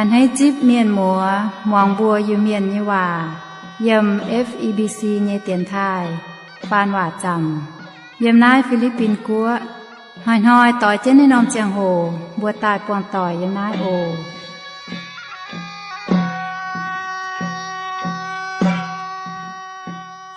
A'hneiv zipv mienh muoz muangx mbuo Iu-Mienh nyei waac yiem F E B C nyei dienx taaih faan waac zaamc yiem naaiv Fi^li^bin Guoqv. Hnoi-hnoi doix jienv naaiv norm ziangh hoc mbuo daaih buangh doic yiem naaiv oc.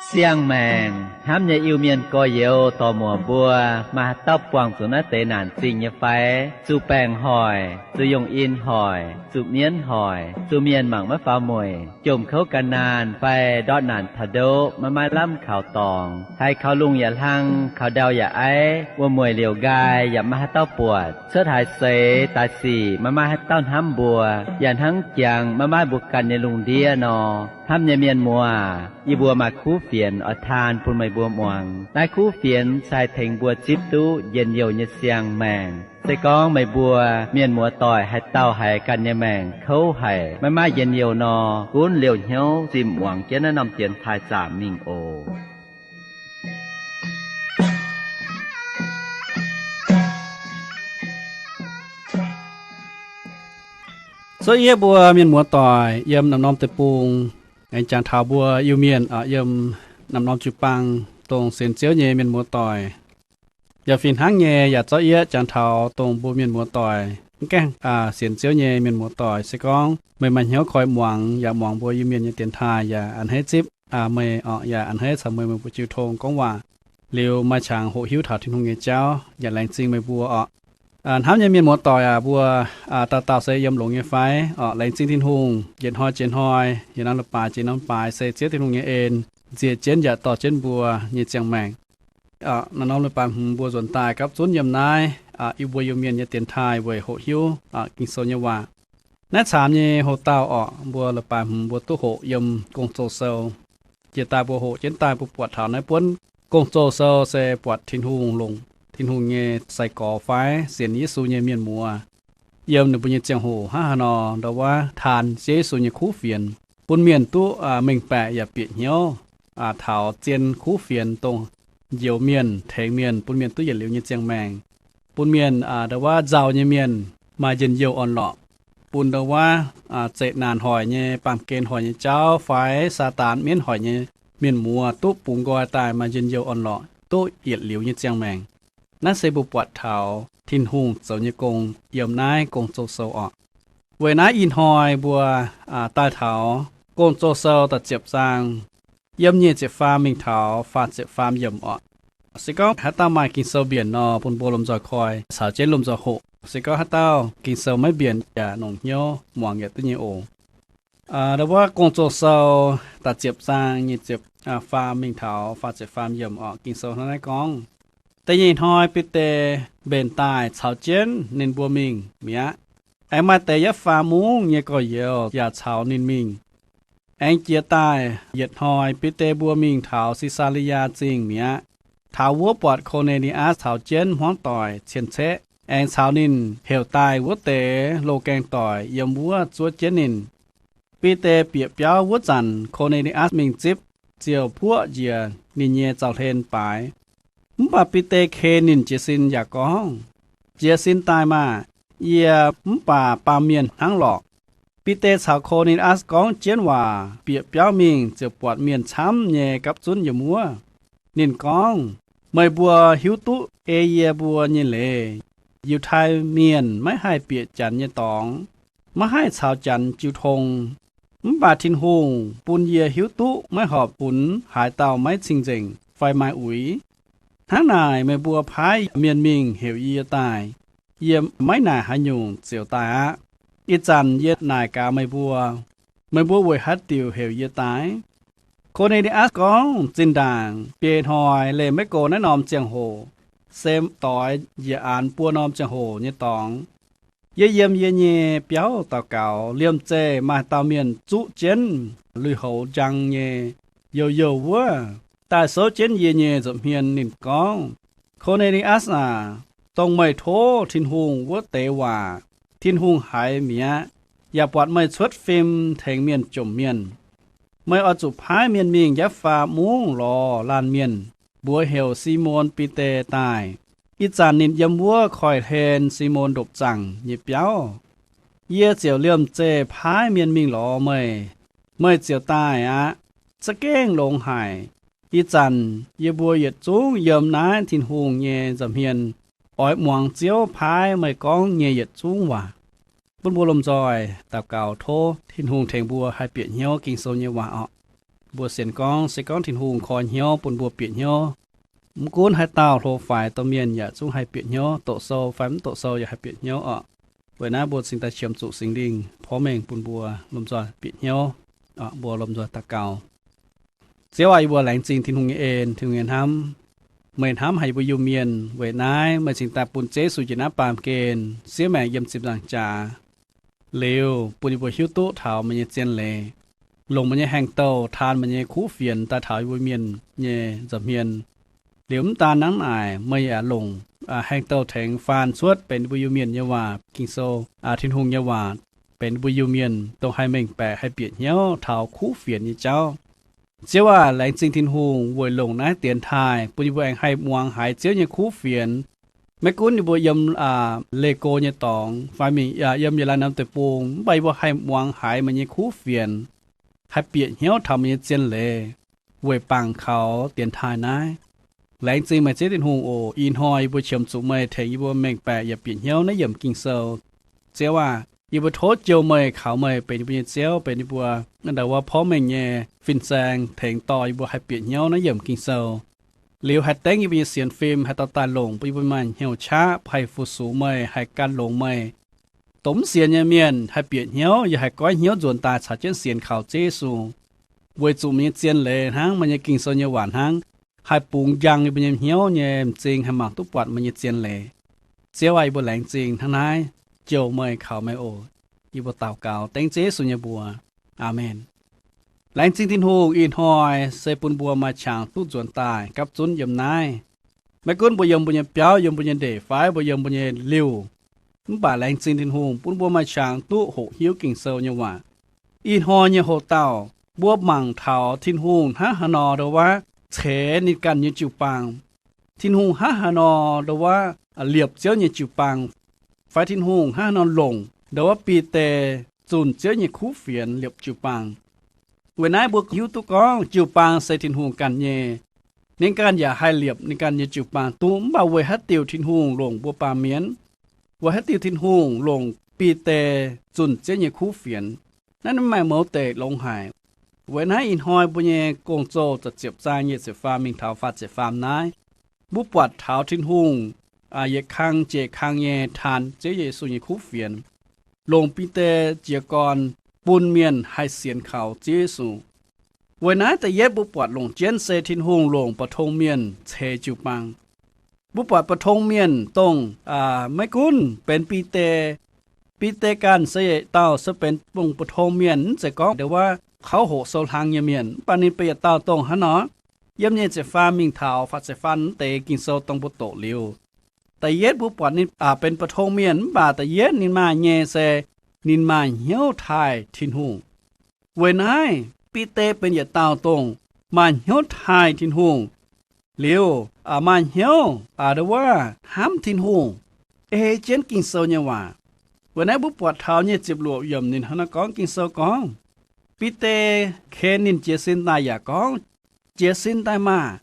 Siang-maengc hnamv nyei Iu-Mienh gorx-youz dorc-muoc mbuo, maaih haaix dauh buangh zuqc naaiv deix naanc zingh nyei fai? Zuqc baengc hoic, zuqc yongh in hoic, zuqc mienv hoic, zuqc mienh mangc maiv faaux mueic, jomc kouv gan naanh fai ndortv naanc taux ndoqv maiv maaih lamh kaux dorngx, haiz kaux lungh yaac hlang, kaux ndau yaac aiv, wuom-mueic liouc nqaai yaac maiv maaih haaix dauh buatc, cuotv haaix seix daaih sic maiv maaih haaix dauh hnamv mbuo, yaac hnangv jangx maiv maaih mbuo ganh nyei lungh ndiev nor. Hnamv nyei mienh muoz, yie mbuo maaih kuv fienx oix taan bun meih mbuo muangx. Naaiv kuv fienx se haih tengx mbuo zipv duqv njien-youh nyei siang-maengc. Se gorngv meih mbuo mienh muoz-doic haaix dauh haiz ganh nyei maengc kouv haic, maiv maaih njien-youh nor, gunv liouh hnyouv zimh muangx jienv naaiv norm dienx taaih zaamc mingh oc. Cuotv yie mbuo mienh muoz-doic yiem norm-norm deic-bung, aengx jangx taux mbuo Iu-Mienh yiem norm-norm jiu-baang dongh sienx Ziouv nyei mienh muoz-doic. Yaac fih hnangv nyei yaac zorqv yie jangx taux dongh mbuo mienh muoz-doic mv gaengh sienx Ziouv nyei mienh muoz-doic. Se gorngv meih maaih hnyouv koi muangx yaac muangx mbuo Iu-Mienh nyei dienx taaih yaac a'hneiv zipv meih orqc, yaac a'hneiv caux meih, meih mbuo jiu tong gorngv waac. Liuz maaih qangx hoqc hiuv taux Tin-Hungh nyei jauv yaac laengz zingh meih mbuo orqc. Hnamv nyei mienh muoz-doic aac, mbuo dauh dauh se yiem longx nyei fai? Orqc, laengz zingh Tin-Hungh. Yietc hnoi jiex hnoi, yietc norm leiz-baaix jiex norm leiz-baaix se Ziouv Tin-Hungh nyei en nziex jienv yaac dorh jienv mbuo nyei ziangh maengc. Norm-norm leiz-baaix hmz mbuo nzuonx daaih gapv zunv yiem naaiv yie mbuo Iu-Mienh nyei dienx taaih weic hoqc hiuv Ging-Sou nyei waac. Naaiv caamx nyei hoc-dauh orqc, mbuo leiz-baaix hmz mbuo duqv hoqc yiem Gong-Zoh Sou. Jiex daaih mbuo hoqc jienv daaih mbuo buatc taux naaiv buonv Gong-Zoh Sou se buatc Tin-Hungh longc Tin-Hungh nyei sai-gorx fai sienx Yesu nyei mienh muoz yiem ninh mbuo nyei ziangh hoc hnangv haaix nor ndau wuov taan Ziouv Yesu nyei kuv fienx bun mienh duqv mengh baeqc yaac bieqc hnyouv taux zien kuv fienx dongh njoux mienh, tengx mienh, bun mienh duqv yietc liuz nyei ziangh maengc, bun mienh ndau wuov nzauh nyei mienh maaih njien-youh orn-lorqc, bun ndau wuov zeqc naanc hoic nyei, baamh gen hoic nyei jauv fai Saadaan mienv hoic nyei mienh muoz duqv bungx nqoi daaih maaih njien-youh orn-lorqc, duqv yietc liuz nyei ziangh maengc. Naaiv se mbuo buatc taux Tin-Hungh zoux nyei gong yiem naaiv Gong-Zoh Sou orqc. Weic naaiv ih hnoi mbuo daaih taux Gong-Zoh Sou da'ziepc zaang, yiem nyic ziepc faam mingh taux faah ziepc faam yiemc orqc. Se gorngv haaix dauh maaih Ging-Sou mbienc nor, bun mbuo lomh nzoih koi caux jienv lomh nzoih hoqc. Se gorngv haaix dauh Ging-Sou maiv mbienc yaac longc hnyouv muangx yaac duqv nyei oc. Ndau wuov Gong-Zoh Sou da'ziepc zaang nyic ziepc faam mingh taux faah ziepc faam yiemc orqc. Ging-Sou hnangv naaiv gorngv, Da'nyeic hnoi Bide mbenc daaih caux jienv ninh mbuo mingh mi'aqv. Aengx maaih deix yietv faam mungv nyei gorx-youz yaac caux ninh mingh. Aengx jiex daaih yietc hnoi Bide mbuo mingh taux Si^saa^li^yaa Zingh mi'aqv. Taux wuov buatc Ko^ne^li^atc caux jienv hmuangv doic cien-ceqv, aengx caux ninh heuc daaih wuov deix loz-gaeng doic yiem wuov zuov jienv ninh. Bide bieqc biauv wuov zanc, Ko^ne^li^atc mingh zipv, ziouc puoqv njiec ninh nyei zaux-hlen baaix. Mv baac Bide ken ninh jiez sin yaac gorngv, Jiez sin daaih maah! Yie mv baac baamh mienh hnangv lorqc. Bide caux Ko^ne^li^atc gorngv jienv waac bieqc biauv mingh ziouc buatc mienh camv nyei gapv zunv yiem wuov. Ninh gorngv, Meih mbuo hiuv duqv ei yie mbuo nyei leiz. Yiutai Mienh maiv haih bieqc Janx nyei dorngx, maiv haih caux Janx jiu tong. Mv baac Tin-Hungh bun yie hiuv duqv maiv horpc funx haaix dauh maiv cing-nzengc fai maaih uix. Hnangv naaic meih mbuo paaiv mienh mingh heuc yie daaih, yie maiv naaic haaix nyungc ziouc daaih aqv. Ih zanc yie naaic gaax meih mbuo, meih mbuo weic haaix diuc heuc yie daaih? Ko^ne^li^atc gorngv, Zinh ndaangc biei hnoi leih maiv go naaiv norm ziangh hoc, se doix njiec aanx buo norm ziangh hoc nyei dorngx. Yie yiem yie nyei biauv daux gaux, liemh zeih maaih dauh mienh zuqv jienv lui-houx njang nyei youh youh wuov daaih souv jienv yie nyei nza'hmien. Ninh gorngv, Ko^ne^li^atc aac, dongh meih tov Tin-Hungh wuov deix waac Tin-Hungh haiz mi'aqv, yaac buatc meih cuotv fim tengx mienh jomc mienh. Meih oix zuqc paaiv mienh mingh yietv faam mungv lorz laanh mienh, mbuox heuc Simon Bide daaih. Ih zanc ninh yiem wuov koiv-hlen Simon ndopv-zaangc nyei biauv. Yie ziouc liemh zeih paaiv mienh mingh lorz meih. Meih ziouc daaih aqv. Za'gengh longx haic. Ih zanc yie mbuo yietc zungv yiem naaiv Tin-Hungh nyei nza'hmien oix muangx Ziouv paaiv meih gorngv nyei yietc zungv waac. Bun mbuo lomh nzoih daux gaux tov Tin-Hungh tengx mbuo haih bieqc hnyouv Ging-Sou nyei waac orqc. Mbuo sienx gorngv se gorngv Tin-Hungh koi hnyouv bun mbuo bieqc hnyouv, mv gunv haaix dauh hlo faix domh mienh yaac zungv haih bieqc hnyouv, doqc sou fai mv doqc sou yaac haih bieqc hnyouv orqc. Weic naaiv mbuo cingx daaih qiemx zuqc Singx Lingh porv mengh bun mbuo lomh nzoih bieqc hnyouv. Mbuo lomh nzoih daux gaux. Ziouv aac, yie mbuo laengz zingh Tin-Hungh nyei en, Tin-Hungh nyei hnamv. Meih hnamv haic yie mbuo Iu-Mienh. Weic naaiv meih cingx daaih bun Ziouv Yesu njiec naaiv baamh gen siev maengc yiem ziepc nzaangc jaax liuz, bun yie mbuo hiuv duqv taux meih nyei zien leiz, longc meih nyei haengh douh taan meih nyei kuv fienx daaih taux yie mbuo mienh nyei nza'hmien. Liuz mv daan hnangv naaic, meih yaac longc haengh douh tengx faan cuotv benx yie mbuo Iu-Mienh nyei waac, Ging-Sou, Tin-Hungh nyei waac, benx yie mbuo Iu-Mienh dongh haih mengh baeqc haih bieqc hnyouv taux kuv fienx nyei jauv. Ziouv aac, laengz zingh Tin-Hungh weic longc naaiv dienx taaih bun yie mbuo aengx haih muangx haiz Ziouv nyei kuv fienx. Maiv gunv yie mbuo yiem leih go nyei dorngx fai mingh yiem yietc laanh norm deic-bung, mv baac yie mbuo haih muangx haiz meih nyei kuv fienx, haih bieqc hnyouv taux meih nyei zien leiz weic bangc kaux dienx taaih naaiv. Laengz zingh meih Ziouv Tin-Hungh oc. Ih hnoi yie mbuo qiemx zuqc meih tengx yie mbuo mengh baeqc yaac bieqc hnyouv naaiv yiemc Ging-Sou. Ziouv aac, yie mbuo tov jouh meih, kaux meih benx yie mbuo nyei Ziouv, benx yie mbuo ndau wuov porv mengh nyei fin-saeng, tengx dorh yie mbuo haih bieqc hnyouv naaiv yiemc Ging-Sou. Liuz haih dengv yie mbuo nyei sienx fim haih dorh daaih longc bun yie mbuo maaih hnyouv qaqv haih fu-sux meih, haih gan longx meih. Dongh mv sienx nyei mienh haih bieqc hnyouv yaac haih goiv hnyouv nzuonx daaih caux jienv sienx kaux Ziouv Yesu, weic zuqc meih nyei zien leiz hnangv, meih nyei Ging-Sou nyei waac hnangv, haih bungx njang yie mbuo nyei hnyouv nyei m'zing, haih mangc duqv buatc meih nyei zien leiz. Ziouv aac, yie mbuo laengz zingh hnangv naaiv, jouh meih, kaux meih oc. Yie mbuo daux gaux dengv Ziouv Yesu nyei mbuox. Aamen. Laengz zingh Tin-Hungh, ih hnoi se bun mbuo maaih qangx duqv nzuonx daaih gapv zunv yiem naaiv. Maiv gunv mbuo yiem mbuo nyei biauv, yiem mbuo nyei ndeic fai mbuo yiem mbuo nyei liuh, mv baac laengz zingh Tin-Hungh bun mbuo maaih qangx duqv hoqc hiuv Ging-Sou nyei waac. Ih hnoi nyei hoc-dauh mbuo mangc taux Tin-Hungh hnangv haaix nor ndongc wuov ceix ninh ganh nyei jiu-baang. Tin-Hungh hnangv haaix nor ndongc wuov liepc Ziouv nyei jiu-baang, fai Tin-Hungh hnangv haaix nor longc ndongc wuov Bide zunh Ziouv nyei kuv fienx liepc jiu-baang. Weic naaiv mbuo hiuv duqv gorngv jiu-baang se Tin-Hungh ganh nyei. Ninh ganh yaac haih liepc ninh ganh nyei jiu-baang duqv, mv baac weic haaix diuc Tin-Hungh longc mbuo baamh mienh? Weic haaix diuc Tin-Hungh longc Bide zunh Ziouv nyei kuv fienx? Naaiv ninh maaih mouz deic longx haic. Weic naaiv ih hnoi mbuo nyei Gong-Zoh ziepc zaang nyic ziepc faam mingh taux faah ziepc faam naaiv, mbuo buatc taux Tin-Hungh yietc kang jiex kang nyei taan Ziouv Yesu nyei kuv fienx, longc Bide jiez gorn bun mienh haih sienx kaux Ziouv Yesu. Weic naaiv da'yietv mbuo buatc longc jienv se Tin-Hungh longc mbu'ndongx mienh ceix jiu-baang. Mbuo buatc mbu'ndongx mienh dongh maiv gunv benx Bide, Bide ganh se yietc dauh se benx dongh mbu'ndongx mienh, mv zeiz gorngv ndongc wuov kouv hoqc sou hlang nyei mienh, mv baac ninh benx yietc dauh dongh hnangv nor. Yiem nyic ziepc faam mingh taux faah ziepc faam wuov deix Ging-Sou dongh mbuo doqc liuz, da'yietv mbuo buatc ninh benx mbu'ndongx mienh, mv baac da'yietv ninh maaih nyei se ninh maaih hnyouv taaih Tin-Hungh. Weic naaiv Bide benx yietc dauh dongh maaih hnyouv taaih Tin-Hungh, liuz maaih hnyouv ndongc wuov hnamv Tin-Hungh, ei jienv Ging-Sou nyei waac. Weic naaiv mbuo buatc taux nyic ziepc luoqc yiemc ninh hnangv naaiv gorngv, Ging-Sou gorngv, Bide ken ninh jiez sin daaih yaac gorngv, Jiez sin daaih maah!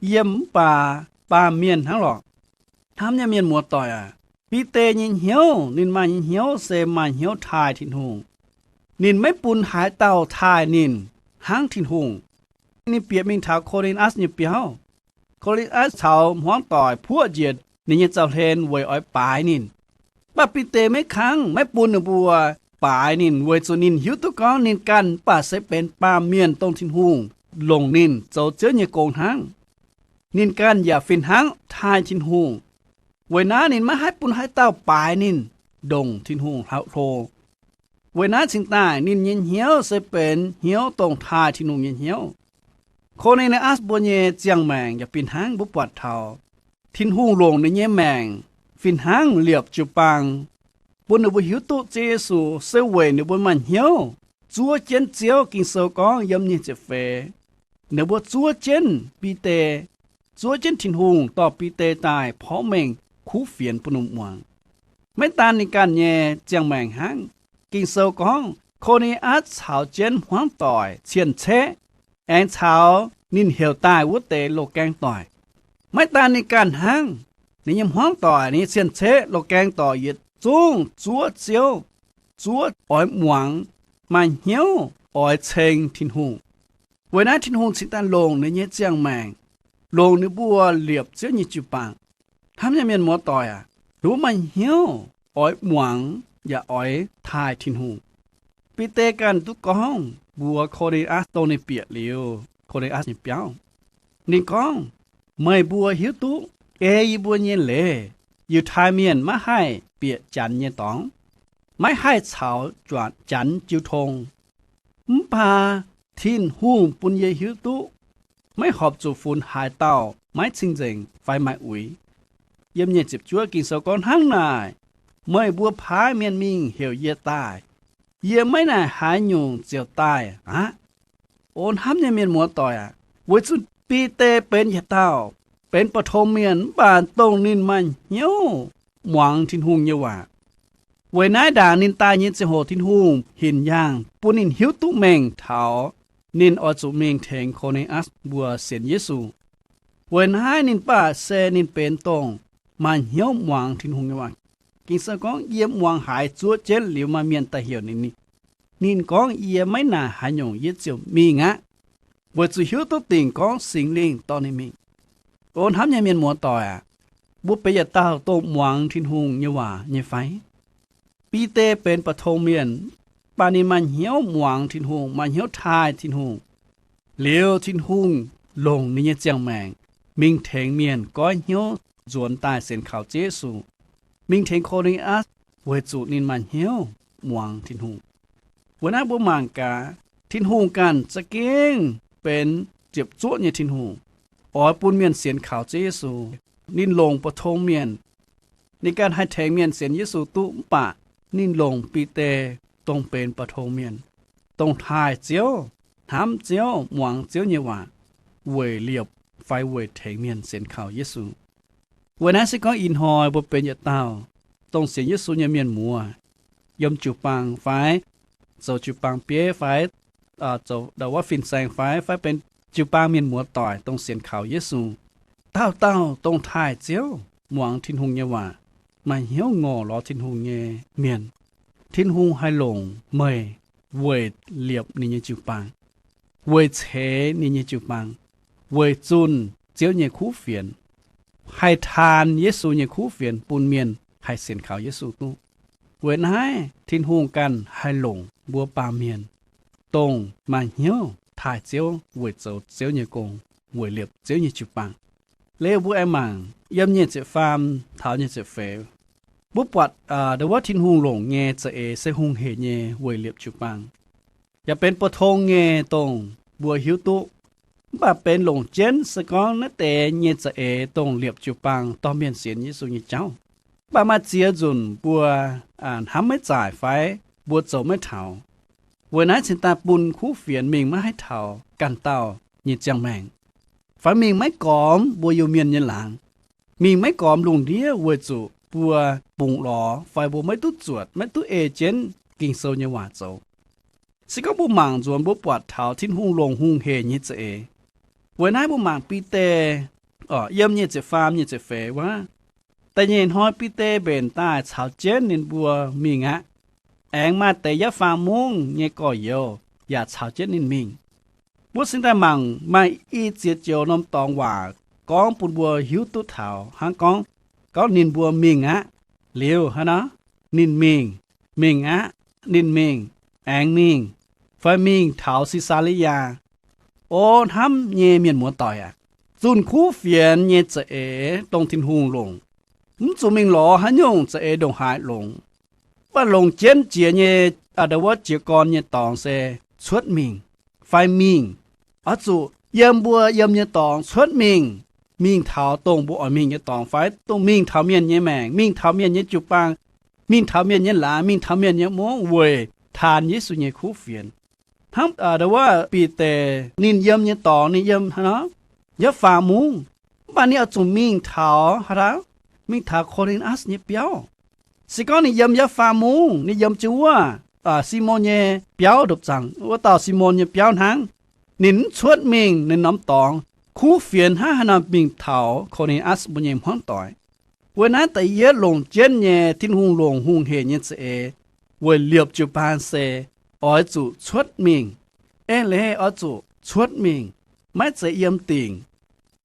Yiem mv baac baamh mienh hnangv lorqc. Hnamv nyei mienh muoz-doic aac, Bide nyei hnyouv, ninh maaih nyei hnyouv se maaih hnyouv taaih Tin-Hungh. Ninh maiv bun haaix dauh taaih ninh hnangv Tin-Hungh. Ninh bieqc mingh taux Ko^lin^atc nyei biauv. Ko^lin^atc caux hmuangv doic puoqv njiec ninh nyei zaux-hlen weic oix baaix ninh. Mv baac Bide maiv kangv, maiv bun ninh mbuo baaix ninh, weic zuqc ninh hiuv duqv gorngv ninh ganh mv baac se benx baamh mienh dongh Tin-Hungh longc ninh zoux Ziouv nyei gong hnangv. Ninh ganh yaac fih hnangv taaih Tin-Hungh. Weic naaiv ninh maiv haih bun haaix dauh baaix ninh ndongc Tin-Hungh hlauv hlo. Weic naaiv cingx daaih ninh nyei hnyouv se benx hnyouv dongh taaih Tin-Hungh nyei hnyouv. Ko^ne^li^atc mbuo nyei ziangh maengc yaac fih hnangv mbuo buatc taux Tin-Hungh longc ninh nyei maengc fih hnangv liepc jiu-baang, bun ninh mbuo hiuv duqv Ziouv Yesu se weic ninh mbuo maaih hnyouv zuov jienv Ziouv. Ging-Sou gorngv yiem nyic ziepc feix, ninh mbuo zuov jienv Bide, zuov jienv Tin-Hungh dorh Bide daaih porv mengh kuv fienx bun ninh muangx. Maiv daan ninh ganh nyei ziangh maengc hnangv, Ging-Sou gorngv Ko^ni^atc caux jienv hmuangv doic cien-ceqv aengx caux ninh heuc daaih wuov deix loz-gaeng doic. Maiv daan ninh ganh hnangv, ninh nyei hmuangv doic, ninh nyei cien-ceqv, loz-gaeng doic yietc zungv zuov Ziouv, zuov oix muangx, maaih hnyouv oix ceng Tin-Hungh. Weic naaiv Tin-Hungh cingx daaih longc ninh nyei ziangh maengc, longc ninh mbuo liepc Ziouv nyei jiu-baang. Hnamv nyei mienh muoz-doic aac, ninh mbuo maaih hnyouv oix muangx yaac oix taaih Tin-Hungh. Bide ganh duqv gorngv mbuox Ko^ni^atc, dongh ninh bieqc liuz Ko^ni^atc nyei biauv. Ninh gorngv, Meih mbuo hiuv duqv ei yie mbuo nyei leiz, Yiutai Mienh maiv haih bieqc Janx nyei dorngx, maiv haih caux Janx jiu tong. Mv baac Tin-Hungh bun yie hiuv duqv, maiv horpc zuqc funx haaix dauh maiv cing-nzengc fai maaih uix. Yiem nyic ziepc juov Ging-Sou gorngv hnangv naaic, Meih mbuo paaiv mienh mingh heuc yie daaih. Yie maiv naaic haaix nyungc ziouc daaih aqv. O hnamv nyei mienh muoz-doic aac, weic zuqc Bide benx yietc dauh benx ba'tong mienh mv baac dongh ninh maaih hnyouv muangx Tin-Hungh nyei waac. Weic naaiv ndaangc ninh daaih nyei ziangh hoc Tin-Hungh hinc yaangh bun ninh hiuv duqv mengh taux ninh oix zuqc mingh tengx Ko^ni^atc mbuo sienx Yesu. Weic naaiv ninh baac se ninh benx dongh maaih hnyouv muangx Tin-Hungh nyei waac. Ging-Sou gorngv, Yie muangx haaix zuov jienv liuz maaih mienh daaih heuc ninh, ninh gorngv, Yie maiv naaic haaix nyungc, yie ziouc mingh aqv, weic zuqc hiuv duqv dingc gorngv Singx Lingh dorh ninh mingh. O hnamv nyei mienh muoz-doic aac, mbuo benx yietc dauh dongh muangx Tin-Hungh nyei waac nyei fai? Bide benx ba'tong mienh, mv baac ninh maaih hnyouv muangx Tin-Hungh, maaih hnyouv taaih Tin-Hungh. Liuz Tin-Hungh longc ninh nyei ziangh maengc mingh tengx mienh goiv hnyouv nzuonx daaih sienx kaux Ziouv Yesu, mingh tengx Ko^ni^atc, weic zuqc ninh maaih hnyouv muangx Tin-Hungh. Weic naaiv mbuo mangc gaax, Tin-Hungh ganh za'gengh benx ziepc zuoqv nyei Tin-Hungh, oix bun mienh sienx kaux Ziouv Yesu. Ninh longc ba'tong mienh, ninh ganh haih tengx mienh sienx Yesu duqv, mv baac ninh longc Bide dongh benx ba'tong mienh, dongh taaih Ziouv, hnamv Ziouv, muangx Ziouv nyei waac, weic liepc fai weic tengx mienh sienx kaux Yesu. Weic naaiv se gorngv ih hnoi mbuo benx yietc dauh dongh sienx Yesu nyei mienh muoz, yiem jiu-baang fai zoux jiu-baang bieiv fai zoux ndau wuov fin-saeng fai, fai benx jiu-baang mienh muoz-doic dongh sienx kaux Yesu, dauh dauh dongh taaih Ziouv, muangx Tin-Hungh nyei waac, maaih hnyouv ngorc lorz Tin-Hungh nyei mienh, Tin-Hungh haih longc meih weic liepc ninh nyei jiu-baang, weic ceix ninh nyei jiu-baang, weic zunh Ziouv nyei kuv fienx, haih taan Yesu nyei kuv fienx bun mienh haih sienx kaux Yesu duqv. Weic naaiv Tin-Hungh ganh haih longc mbuo baamh mienh, dongh maaih hnyouv taaih Ziouv weic zoux Ziouv nyei gong, weic liepc Ziouv nyei jiu-baang. Liuz mbuo aengx mangc yiem nyic ziepc faam taux nyic ziepc feix, mbuo buatc ndau wuov Tin-Hungh longc nyei za'eix se hungh hec nyei weic liepc jiu-baang, yaac benx ba'tong nyei dongh mbuo hiuv duqv. Mv baac benx longc jienv se gorngv naaiv deix nyei za'eix dongh liepc jiu-baang dorh mienh sienx Yesu nyei jauv. Mv baac maaih ziex nzunc mbuo hnamv maiv zaaic fai mbuo zoux maiv taux. Weic naaiv cingx daaih bun kuv fienx mingh maiv haih taux ganh dauh nyei ziangh maengc, fai mingh maiv gormx mbuo Iu-Mienh nyei laangz, mingh maiv gormx lungh ndiev weic zuqc mbuo bungx lorz fai mbuo maiv duqv zuotc, maiv duqv ei jienv Ging-Sou nyei waac zoux. Se gorngv mbuo mangc nzuonx mbuo buatc taux Tin-Hungh longc hungh hec nyei za'eix. Weic naaiv mbuo mangc Bide, yiem nyic ziepc faam nyic ziepc feix wuov, da'nyeic hnoi Bide mbenc daaih caux jienv ninh mbuo mingh aqv. Aengx maaih deix yaav faam mungv nyei gorx-youz yaac caux jienv ninh mingh. Mbuo cingx daaih mangc maaih i ziex joux norm dorngx waac gorngv bun mbuo hiuv duqv taux hnangv gorngv, gorngv ninh mbuo mingh aqv. Liuz hnangv nor, ninh mingh, mingh aqv, ninh mingh, aengx mingh, fai mingh taux Si^saa^li^yaa. O hnamv nyei mienh muoz-doic aac, zunh kuv fienx nyei za'eix dongh Tin-Hungh longc, mv zuqc mingh lorz haaix nyungc za'eix ndongc haaix longx. Mv baac longc jienv jiex nyei, a'ndau wuov jiez gorn nyei dorngx se cuotv mingh, fai mingh. Oix zuqc yiem mbuo yiem nyei dorngx cuotv mingh, mingh taux dongh mbuo oix mingh nyei dorngx, fai dongh mingh taux mienh nyei maengc, mingh taux mienh nyei jiu-baang, mingh taux mienh nyei laangz, mingh taux mienh nyei mungv weic taan Yesu nyei kuv fienx. Hnangv a'ndau wuov Bide ninh yiem nyei dorngx ninh yiem hnangv nor, yaav faam mungv. Mv baac ninh oix zuqc mingh taux haaix dauh? Mingh taux Ko^ni^atc nyei biauv. Se gorngv ninh yiem yaav faam mungv, ninh yiem jienv wuov, Simon nyei biauv ndopv-zaangc, wuov dauh Simon nyei biauv hnangv. Ninh mv cuotv mingh ninh norm dorngx, kuv fienx hnangv haaix nor mingh taux Ko^ni^atc mbuo nyei hmuangv doic. Weic naaiv da'yietv longc jienv nyei Tin-Hungh longc hungh hec nyei za'eix weic liepc jiu-baang se oix zuqc cuotv mingh. Eix leiz oix zuqc cuotv mingh, maiv zeiz yiem dingc,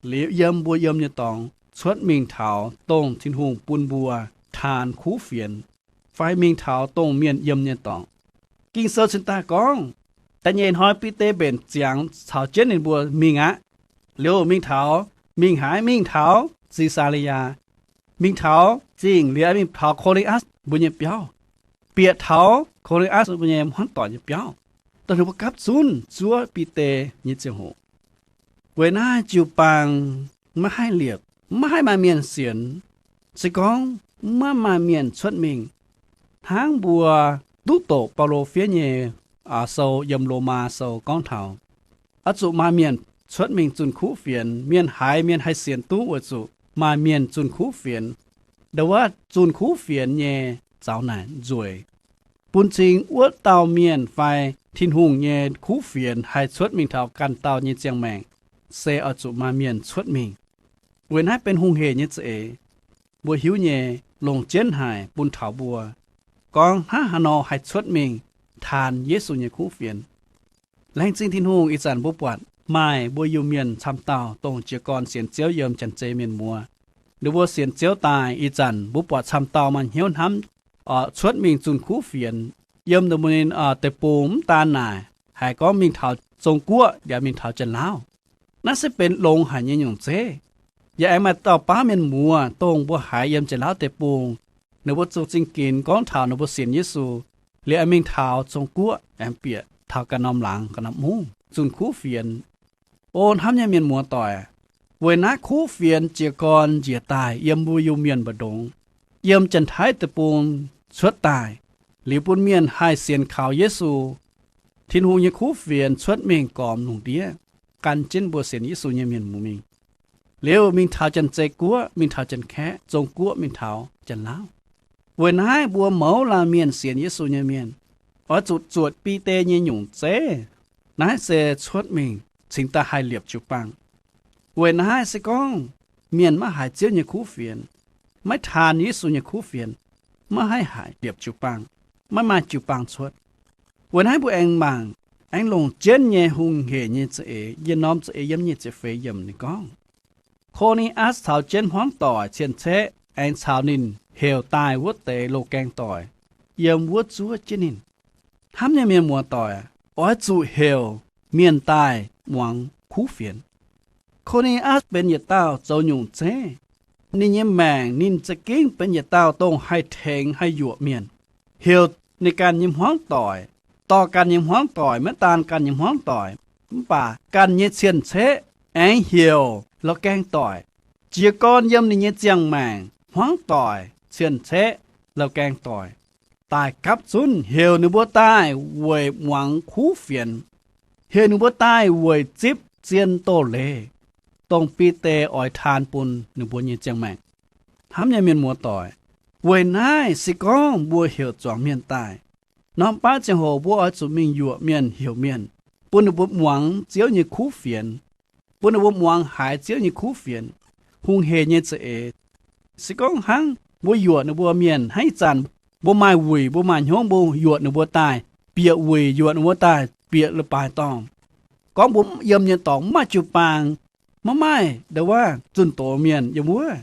liuz yiem mbuo yiem nyei dorngx cuotv mingh taux dongh Tin-Hungh bun mbuo taan kuv fienx, fai mingh taux dongh mienh yiem nyei dorngx. Ging-Sou cingx daaih gorngv, da'nyeic hnoi Bide mbenc ziangx caux jienv ninh mbuo mingh aqv. Liuz mingh taux, mingh haaix? Mingh taux Si^saa^le^yaa. Mingh taux zingh liuz mingh taux Ko^ni^atc mbuo nyei biauv, bieqc taux Ko^ni^atc mbuo nyei hmuangv doic nyei biauv, dongh ninh mbuo gapv zunv zuov Bide nyei ziangh hoc. Weic naaiv jiu-baang maiv haih liepc, maiv haih maaih mienh sienx. Se gorngv maiv maaih mienh cuotv mingh, hnangv mbuo duqv doqc Baulo fiev nyei sou yiem Lomaa sou gorngv taux, oix zuqc maaih mienh cuotv mingh zunh kuv fienx. Mienh haiz, mienh haih sienx duqv weic zuqc maaih mienh zunh kuv fienx. Ndo wuov zunh kuv fienx nyei zaux naaic nzueic, bun cing wuov dauh mienh fai Tin-Hungh nyei kuv fienx haih cuotv mingh taux ganh dauh nyei ziangh maengc, se oix zuqc maaih mienh cuotv mingh. Weic naaiv benx hungh hec nyei za'eix. Mbuo hiuv nyei, longc jienv haic bun taux mbuo gorngv hnangv haaix nor haih cuotv mingh taan Yesu nyei kuv fienx. Laengz zingh Tin-Hungh, ih zanc mbuo buatc maaih mbuo Iu-Mienh camv dauh dongh jiez gorn sienx Ziouv yiem Janx-Zei mienh muoz. Ninh mbuo sienx Ziouv daaih, ih zanc mbuo buatc camv dauh maaih hnyouv hnamv cuotv mingh zunh kuv fienx. Yiem ninh mbuo nyei deic-bung mv daan naaic haiz gorngv mingh taux Zong-Guoqv yaac mingh taux Janx-Laauv. Naaiv se benx longx haic nyei nyungc zeiv. Yaac aengx maaih dauh baav mienh muoz dongh mbuo haiz yiem Janx-Laauv deic-bung, ninh mbuo zoux zingh ginx gorngv taux ninh mbuo sienx Yesu, liuz aengx mingh taux Zong-Guoqv, aengx bieqc taux ganh norm laangz ganh norm mungv zunh kuv fienx. O hnamv nyei mienh muoz doic, weic naaiv kuv fienx jiez gorn njiec daaih yiem mbuo Iu-Mienh mbu'ndongx, yiem Janx-Taiv deic-bung cuotv daaih, liuz bun mienh haih sienx kaux Yesu. Tin-Hungh nyei kuv fienx cuotv mingh gormx lungh ndiev, gan jienv mbuo sienx Yesu nyei mienh mungz mingh. Liuz mingh taux Janx-Zei Guoqv, mingh taux Janx-Kaeqv, Zong-Guoqv, mingh taux Janx-Laauv. Weic naaiv mbuo mouz laanh mienh sienx Yesu nyei mienh oix zuqc zuotc Bide nyei nyungc zeiv. Naaiv se cuotv mingh cingx daaih haih liepc jiu-baang. Weic naaiv se gorngv mienh maiv haiz Ziouv nyei kuv fienx, maiv taan Yesu nyei kuv fienx, maiv haih haic liepc jiu-baang, maiv maaih jiu-baang cuotv. Weic naaiv mbuo aengx mangc, aengx longc jienv nyei hungh hec nyei za'eix, yiem norm za'eix yiem nyic ziepc feix yiemc ninh gorngv, Ko^ni^atc caux jienv hmuangv doic cien-ceqv aengx caux ninh heuc daaih wuov deix loz-gaeng doic yiem wuov zuov jienv ninh. Hnamv nyei mienh muoz doic, oix zuqc heuc mienh daaih muangx kuv fienx. Ko^ni^atc benx yietc dauh zoux nyungc zeiv. Ninh nyei maengc ninh za'gengh benx yietc dauh dongh haih tengx haih yuoqc mienh, heuc ninh ganh nyei hmuangv doic, dorh ganh nyei hmuangv doic, maiv daan ganh nyei hmuangv doic, mv baac ganh nyei cien-ceqv, aengx heuc loz-gaeng doic, jiez gorn yiem ninh nyei ziangh maengc hmuangv doic, cien-ceqv, loz-gaeng doic, daaih gapv zunv heuc ninh mbuo daaih weic muangx kuv fienx, heuc ninh mbuo daaih weic zipv zien doz-leiz, dongh Bide oix taan bun ninh mbuo nyei ziangh maengc. Hnamv nyei mienh muoz doic, weic naaiv se gorngv mbuo heuc zuangx mienh daaih, norm baav ziangh hoc mbuo oix zuqc mingh yuoqc mienh, heuc mienh, bun ninh mbuo muangx Ziouv nyei kuv fienx, bun ninh mbuo muangx haiz Ziouv nyei kuv fienx. Hungh hec nyei za'eix, se gorngv hnangv mbuo yuoqc ninh mbuo mienh hnangv ih zanc, mbuo maaih wuic, mbuo maaih hnyouv, mbuo yuoqc ninh mbuo daaih bieqc wuic, yuoqc ninh mbuo daaih bieqc leiz-baaix dorngh. Gorngv mbuo yiem nyei dorngx mv maaih jiu-baang, maiv maaih ndo wuov zunh doz mienh yiem wuov,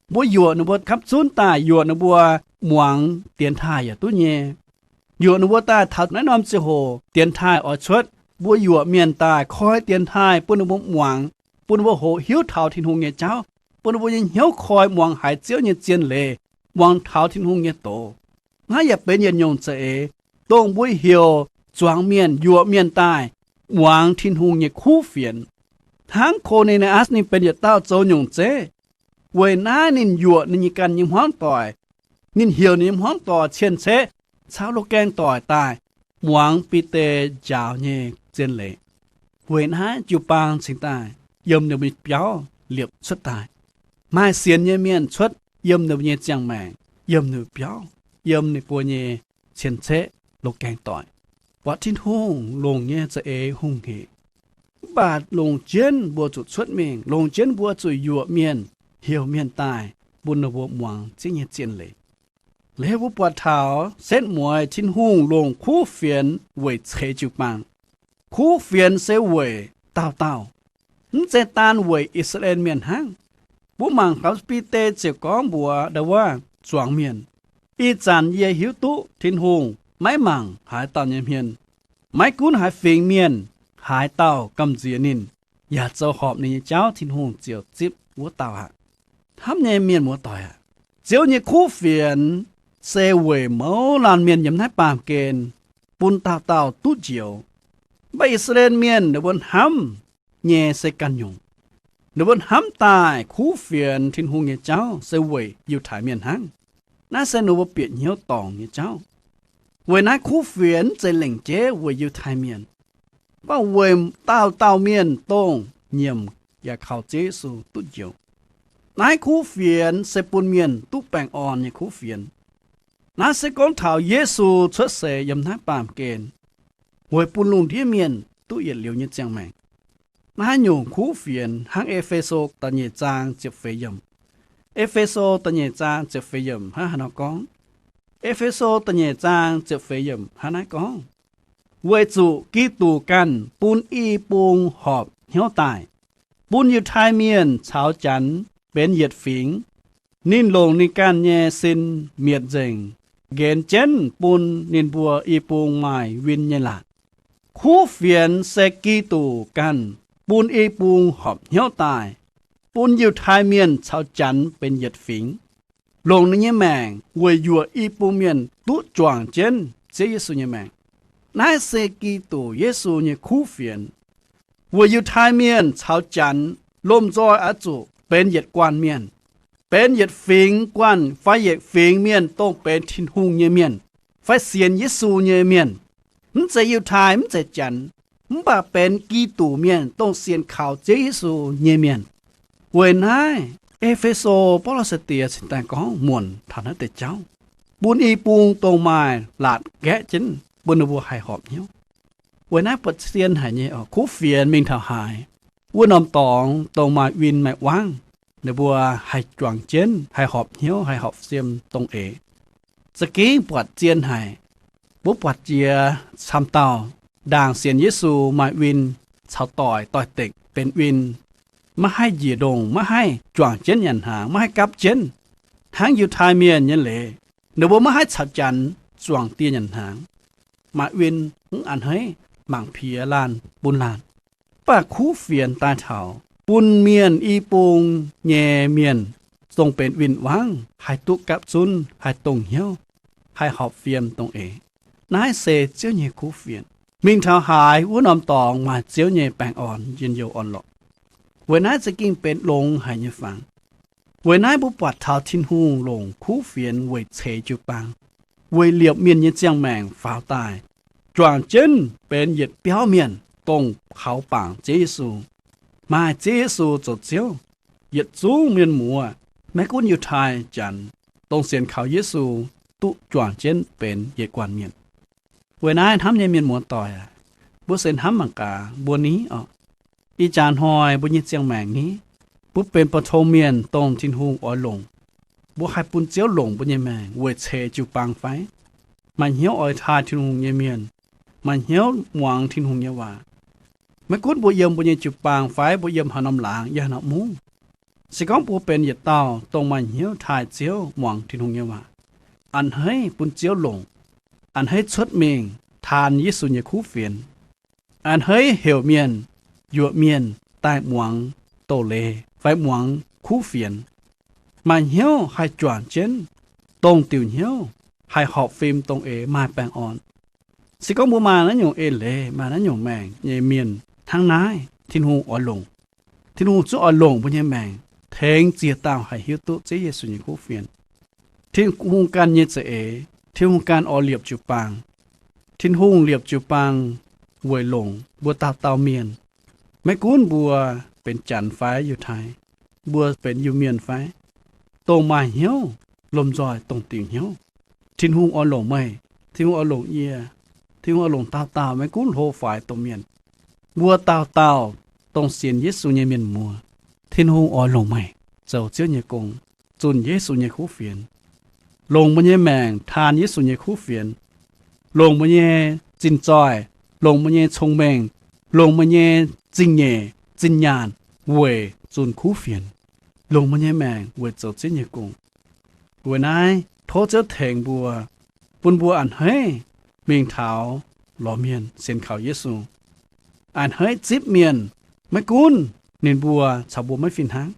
mbuo yuoqc ninh mbuo gapv zunv daaih, yuoqc ninh mbuo muangx dienx taaih yaac duqv nyei. Yuoqc ninh mbuo daaih taux naaiv norm ziangh hoc dienx taaih oix cuotv, mbuo yuoqc mienh daaih koi dienx taaih bun ninh mbuo muangx, bun ninh mbuo hoqc hiuv taux Tin-Hungh nyei jauv, bun ninh mbuo nyei hnyouv koi muangx haiz Ziouv nyei zien leiz, muangx taux Tin-Hungh nyei doz. Naaiv yaac benx yietc nyungc za'eix, dongh mbuo heuc zuangx mienh, yuoqc mienh daaih muangx Tin-Hungh nyei kuv fienx. Hnangv Ko^ni^atc ninh benx yietc dauh zoux nyungc zeiv. Weic naaiv ninh yuoqc ninh nyei ganh nyei hmuangv doic, ninh heuc ninh nyei hmuangv doic cien-ceqv caux loz-gaeng doic daaih muangx Bide njaaux nyei zien leiz. Weic naaiv jiu-baang cingx daaih yiem ninh mbuo nyei biauv liepc cuotv daaih. Maaih sienx nyei mienh cuotv yiem ninh mbuo nyei ziangh maengc, yiem ninh mbuo biauv, yiem ninh mbuo nyei cien-ceqv, loz-gaeng doic, buatc Tin-Hungh longc nyei za'eix hungh hec. Mv baac longc jienv mbuo zuqc cuotv mingh, longc jienv mbuo zuqc yuoqc mienh, heuc mienh daaih bun ninh mbuo muangx Ziouv nyei zien leiz. Liuz mbuo buatc taux setv mueiz Tin-Hungh longc kuv fienx weic ceix jiu-baang. Kuv fienx se weic dauh dauh, mv zeiz daan weic I^saa^laa^en Mienh hnangv. Mbuo mangc gaax Bide ziouc gorngv mbuox ndau wuov zuangx mienh, Ih zanc yie hiuv duqv Tin-Hungh maiv mangc haaix dauh nyei hmien. Maiv gunv haaix fingx mienh, haaix dauh gamh nziex ninh, yaac zoux horpc ninh nyei jauv, Tin-Hungh ziouc zipv wuov dauh aqv. Hnamv nyei mienh muoz-doic aac, Ziouv nyei kuv fienx se weic mouz laanh mienh yiem naaiv baamh gen, bun dauh dauh duqv njoux. Mv baac I^saa^laa^en Mienh ninh mbuo hnamv nyei se ganh nyungc. Ninh mbuo hnamv daaih kuv fienx Tin-Hungh nyei jauv se weic Yiutai Mienh hnangv. Naaiv se ninh mbuo bieqc hnyouv dorngc nyei jauv. Weic naaiv kuv fienx mv zeiz lengc jeiv weic Yiutai Mienh, mv baac weic dauh dauh mienh dongh nyiemc yaac kaux Ziouv Yesu duqv njoux. Naaiv kuv fienx se bun mienh duqv baengh orn nyei kuv fienx. Naaiv se gorngv taux Yesu cuotv seix yiem naaiv baamh gen, weic bun lungh ndiev mienh duqv yietc liuz nyei ziangh maengc. Naaiv nyungc kuv fienx hnangv E^fe^so da'nyeic zaang ziepc feix yiemc. E^fe^so da'nyeic zaang ziepc feix yiemc hnangv haaix nor gorngv? E^fe^so da'nyeic zaang ziepc feix yiemc hnangv naaiv gorngv, Weic zuqc Giduc ganh bun i bung horpc hnyouv daaih, bun Yiutai Mienh caux Janx benx yietc fingx. Ninh longc ninh ganh nyei sin mietc nzengc, nqenx jienv bun ninh mbuo i bung maaih win nyei laatc. Kuv fienx se Giduc ganh bun i bung horpc hnyouv daaih, bun Yiutai Mienh caux Janx benx yietc fingx, longc ninh nyei maengc weic yuoqc i bung mienh duqv juangc jienv Ziouv Yesu nyei maengc. Naaiv se Giduc Yesu nyei kuv fienx, weic Yiutai Mienh caux Janx lomh nzoih oix zuqc benx yietc guanh mienh, benx yietc fingx guanh fai yietc fingx mienh dongh benx Tin-Hungh nyei mienh fai sienx Yesu nyei mienh. Mv zeiz Yiutai, mv zeiz Janx, mv baac benx Giduc mienh dongh sienx kaux Ziouv Yesu nyei mienh. Weic naaiv E^fe^so, Baulo sai-diex cingx daaih gorngv muonc taux naaiv deix jauv, bun i bung dongh maaih laatc nqaeqv jienv bun ninh mbuo haih horpc hnyouv. Weic naaiv buatc zien haic nyei oc, kuv fienx mingh taux haaix, wuov norm dorngx dongh maaih win maaih wangv, ninh mbuo haih juangc jienv, haih horpc hnyouv, haih horpc siem dongh eix. Za'gengh buatc zien haic. Mbuo buatc jiex camv dauh ndaangc sienx Yesu maaih win caux doic, doix-dekc benx win, maiv haih njiec ndongh, maiv haih juangc jienv nyanc hnaangx, maiv haih gapv jienv. Hnangv Yiutai Mienh nyei leiz, ninh mbuo maiv haih caux Janx juangc dieh nyanc hnaangx. Maaih win mv a'hneiv, mangc piex laanh bun laanh. Mv baac kuv fienx daaih taux bun mienh i bung nyei mienh dongh benx win-wangv haih duqv gapv zunv, haih dongh hnyouv, haih horpc fiem dongh eix. Naaiv se Ziouv nyei kuv fienx. Mingh taux haaix, wuov norm dorngx maaih Ziouv nyei baengh orn njien-youh orn-lorqc. Weic naaiv za'gengh benx longx haic nyei fangx. Weic naaiv mbuo buatc taux Tin-Hungh longc kuv fienx weic ceix jiu-baang, weic liepc mienh nyei ziangh maengc faaux daaih, juangc jienv benx yietc biauv mienh dongh kaux bangc Ziouv Yesu, maaih Ziouv Yesu zoux Ziouv. Yietc zungv mienh muoz, maiv gunv Yiutai Janx, dongh sienx kaux Yesu, duqv juangc jienv benx yietc guanh mienh. Weic naaiv hnamv nyei mienh muoz-doic aac, mbuo se hnamv mangc gaax mbuo ni oc. Ih jaax hnoi mbuo nyei ziangh maengc ni, mbuo benx ba'tong mienh dongh Tin-Hungh oix longc, mbuo haih bun Ziouv longc mbuo nyei maengc weic ceix jiu-baang fai? Maaih hnyouv oix taaih Tin-Hungh nyei mienh, maaih hnyouv muangx Tin-Hungh nyei waac. Maiv gunv mbuo yiem mbuo nyei jiu-baang fai mbuo yiem haaix norm laangz, yiem haaix norm mungv, se gorngv mbuo benx yietc dauh dongh maaih hnyouv taaih Ziouv, muangx Tin-Hungh nyei waac, a'hneiv bun Ziouv longc, a'hneiv cuotv mingh taan Yesu nyei kuv fienx, a'hneiv heuc mienh, yuoqc mienh daaih muangx doz-leiz fai muangx kuv fienx, maaih hnyouv haih juangc jienv, dongh diuc hnyouv, haih horpc fim dongh eix, maaih baengh orn. Se gorngv mbuo maaih naaiv nyungc eix leiz, maaih naaiv nyungc maengc nyei mienh hnangv naaiv, Tin-Hungh oix longc. Tin-Hungh zungv oix longc mbuo nyei maengc tengx ziex dauh haih hiuv duqv Ziouv Yesu nyei kuv fienx. Tin-Hungh ganh nyei za'eix, Tin-Hungh ganh oix liepc jiu-baang. Tin-Hungh liepc jiu-baang weic longc mbuo dauh dauh mienh. Maiv gunv mbuo benx Janx fai Yiutai, mbuo benx Iu-Mienh fai, dongh maaih hnyouv, lomh nzoih dongh diuc hnyouv, Tin-Hungh oix longc meih Tin-Hungh oix longc yie. Tin-Hungh oix longc dauh dauh, maiv gunv hlo faix, domh mienh. Mbuo dauh dauh dongh sienx Yesu nyei mienh muoz, Tin-Hungh oix longc meih zoux Ziouv nyei gong, zunh Yesu nyei kuv fienx, longc mbuo nyei maengc taan Yesu nyei kuv fienx, longc mbuo nyei zinh zoih, longc mbuo nyei cong-mengh, longc mbuo nyei zingh nyeic zinh nyaanh weic zunh kuv fienx, longc mbuo nyei maengc weic zoux Ziouv nyei gong. Weic naaiv tov Ziouv tengx mbuo, bun mbuo a'hneiv mingh taux lorz mienh sienx kaux Yesu, a'hneiv zipv mienh, maiv gunv ninh mbuo caux mbuo maiv fih hnangv.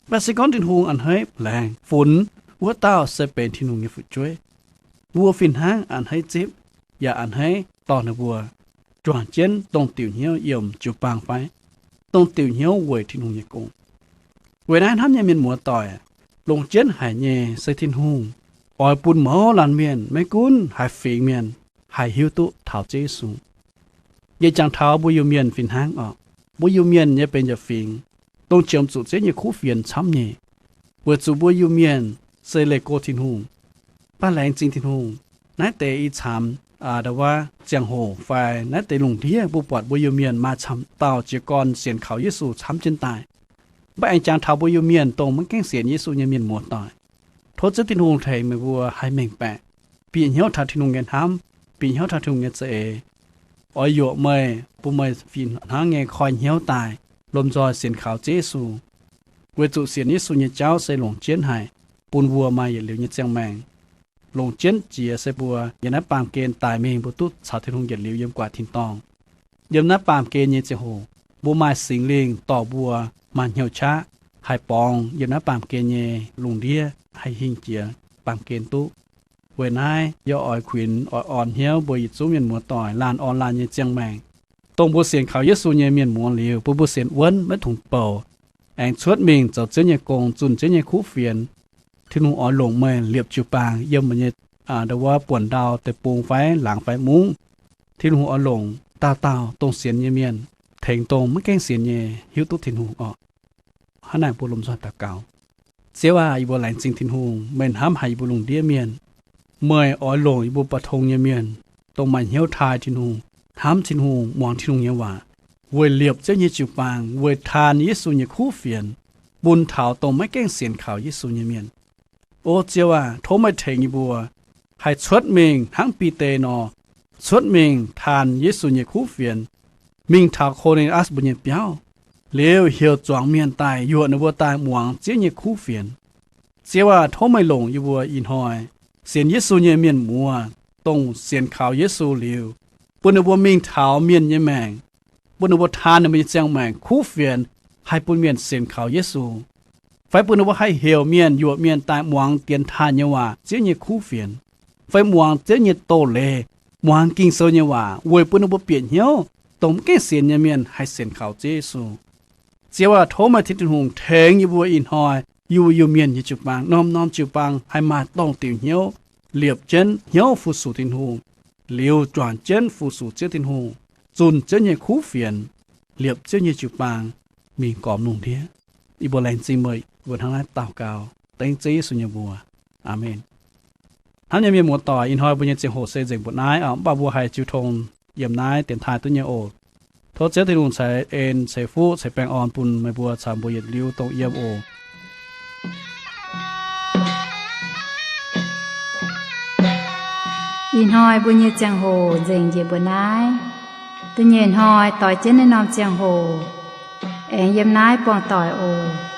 Mv baac se gorngv Tin-Hungh a'hneiv laengz funx, wuov dauh se benx Tin-Hungh nyei fu'jueiv. Mbuo fih hnangv a'hneiv zipv, yaac a'hneiv dorh ninh mbuo juangc jienv dongh diuc hnyouv yiem jiu-baang fai dongh diuc hnyouv weic Tin-Hungh nyei gong. Weic naaiv hnamv nyei mienh muoz-doic, longc jienv haic nyei se Tin-Hungh oix bun mouz laanh mienh, maiv gunv haaix fingx mienh, haih hiuv duqv taux Ziouv Yesu. Yie jangx taux mbuo Iu-Mienh fih hnangv oc. Mbuo Iu-Mienh nyei benx yietc fingx, dongh jomc zuqc Ziouv nyei kuv fienx camv nyei, weic zuqc mbuo Iu-Mienh se leih go Tin-Hungh. Mv baac laengz zingh Tin-Hungh, naaiv deix ih camv ndau wuov ziangh hoc fai naaiv deix lungh ndiev mbuo buatc mbuo Iu-Mienh maaih camv dauh jiez gorn sienx kaux Yesu camv jienv daaih. Mv baac aengx jangx taux mbuo Iu-Mienh dongh maiv gaengh sienx Yesu nyei mienh muoz-doic, tov Ziouv Tin-Hungh tengx meih mbuo haih mengh baeqc, bieqc hnyouv taux Tin-Hungh nyei hnamv, bieqc hnyouv taux Tin-Hungh nyei za'eix, oix yuoqc meih, bun meih fih hnangv nyei koi hnyouv daaih lomh nzoih sienx kaux Ziouv Yesu. Weic zuqc sienx Yesu nyei jauv se longc jienv haic, bun mbuo maaih yietc liuz nyei ziangh maengc. Longc jienv jiex se mbuo yiem naaiv baamh gen daic mingh mbuo duqv caux Tin-Hungh yietc liuz yiem gu'nguaaic tin-dorngh. Yiem naaiv baamh gen nyei ziangh hoc, mbuo maaih Singx Lingh dorh mbuo maaih hnyouv qaqv haih borngz yiem naaiv baamh gen nyei lungh ndiev haih hingh jiex baamh gen duqv. Weic naaiv yie oix kuinx oix orn hnyouv mbuo yietc zungv mienh muoz-doic laanh orn laanh nyei ziangh maengc, dongh mbuo sienx kaux Yesu nyei mienh muoz liuz, bun mbuo sienx wuonv maiv tungx bouc, aengx cuotv mingh zoux Ziouv nyei gong, zunh Ziouv nyei kuv fienx. Tin-Hungh oix longc meih liepc jiu-baang yiem meih nyei ndau wuov buonc ndau deic-bung fai laangz fai mungv. Tin-Hungh oix longc dauh dauh dongh sienx nyei mienh, tengx dongh maiv gaengh sienx nyei hiuv duqv Tin-Hungh oc. Hnangv naaic mbuo lomh nzoih daux gaux. Ziouv aac, yie mbuo laengz zingh Tin-Hungh, meih hnamv haic yie mbuo lungh ndiev mienh. Meih oix longc yie mbuo buatc tong nyei mienh, dongh maaih hnyouv taaih Tin-Hungh, hnamv Tin-Hungh, muangx Tin-Hungh nyei waac, weic liepc Ziouv nyei jiu-baang, weic taan Yesu nyei kuv fienx, bun taux dongh maiv gaengh sienx kaux Yesu nyei mienh. O Ziouv aac, tov meih tengx yie mbuo haih cuotv mingh hnangv Bide nor, cuotv mingh taan Yesu nyei kuv fienx, mingh taux Ko^ni^atc mbuo nyei biauv, liuz heuc zuangx mienh daaih, yuoqc ninh mbuo daaih muangx Ziouv nyei kuv fienx. Ziouv aac, tov meih longc yie mbuo ih hnoi sienx Yesu nyei mienh muoz, dongh sienx kaux Yesu liuz, bun ninh mbuo mingh taux mienh nyei maengc, bun ninh mbuo taan ninh mbuo nyei ziangh maengc kuv fienx, haih bun mienh sienx kaux Yesu, fai bun ninh mbuo haih heuc mienh, yuoqc mienh daaih muangx dienx taaih nyei waac, Ziouv nyei kuv fienx, fai muangx Ziouv nyei doz-leiz, muangx Ging-Sou nyei waac, weic bun ninh mbuo bieqc hnyouv, dongh mv gaengh sienx nyei mienh haih sienx kaux Ziouv Yesu. Ziouv aac, tov meih Tin-Hungh tengx yie mbuo ih hnoi, yie mbuo Iu-Mienh nyei jiu-baang, norm-norm jiu-baang haih maaih dongh diuc hnyouv, liepc jienv hnyouv fu-sux Tin-Hungh, liuz juangc jienv fu-sux Ziouv Tin-Hungh, zunh Ziouv nyei kuv fienx, liepc Ziouv nyei jiu-baang mingh gormx lungh ndiev. Yie mbuo laengz zingh meih, yie mbuo hnangv naaiv daux gaux dengv Ziouv Yesu nyei mbuox. Aamen. Hnamv nyei mienh muoz-doic, ih hnoi mbuo nyei ziangh hoc se nzengc mbuoqc naaiv oc, mv baac mbuo haih jiu tong yiem naaiv dienx taaih duqv nyei oc. Tov Ziouv Tin-Hungh ceix en, ceix fuqv, ceix baengh orn bun meih mbuo caux mbuo yietc liuz dongh yiem oc. Ih hnoi mbuo nyei ziangh hoc nzengc njiec mbuoqc naaiv. Da'nyeic hnoi doix jienv naaiv norm ziangh hoc aengx yiem naaiv buangh doic oc.